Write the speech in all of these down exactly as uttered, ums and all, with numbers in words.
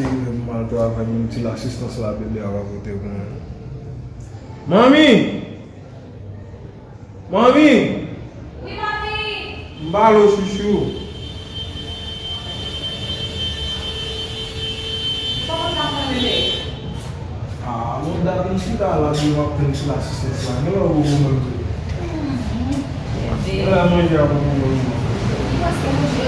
Rive m al travay, menm ti lasistans la bebe a va pote pou mwen. Manmi! Manmi! Wi, papi! M ba l ou chouchou. Sa w konn ap fè, bebe? Ah, mwen dapre chita la, di w ap tann ti lasistans la. Gen lè ou ou menm tou. Bebe. Lè manje a pou mwen. Ou prèske manje.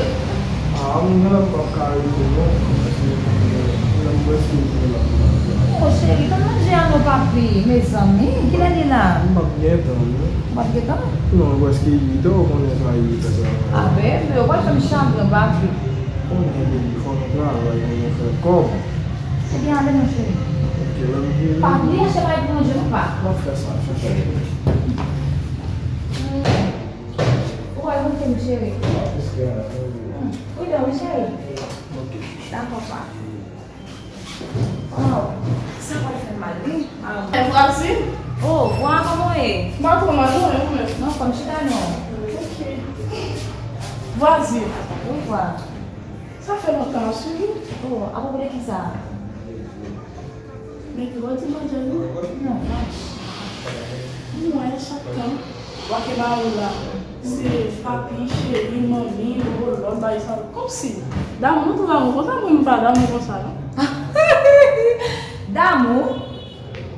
Ah, mwen menm m p ap ka rete non. Paske, eh, mwen prèske rive la pou manje a. Oh, cheri, tann manje a non, papi. Mezanmi, kilè li la? M p ap gen tan, non. Ou p ap gen tan? Non, prèske uit è, ou konnen sa uit è sa. Ah, bebe, ou pral fè m chagren, papi. Konnen, baby, fò nou travay pou nou fè kòb. Ebyen, ale, mon cheri. Ok, lè m vini. Pa bliye achte bagay pou manje, non, pa. M ap fè sa, chouchou. Ok, bebe. Hmm. Ou pral manke m, cheri. Ou pral manke m, cheri. Hmm. Ou dò, wi, cheri. Ok, chouchou. Dakò, pa. Waw, sa pral fè m mal, wi. Ah. E Vwazin? Oh, wa, kòman w ye? M pa twò mal, non, e ou menm? Non, fò m chita, non. Ok. Vwazin. Wi, wa. Sa fè lontan m ap swiv ou. Oh, apwopo de kisa? Men ki bò ti manje nou? Non, non. Mwen, chak tan, w ap ke ba ou la. Se papi, cheri, manmi, lolo, lòt bagay sa yo. Kòmsi, damou, nou tout damou konsa, mwen m pa damou konsa, non. Damou?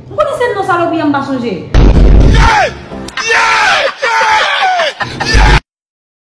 M konnen se non salopri an m pa sonje. Yeah! Yeah! Yeah!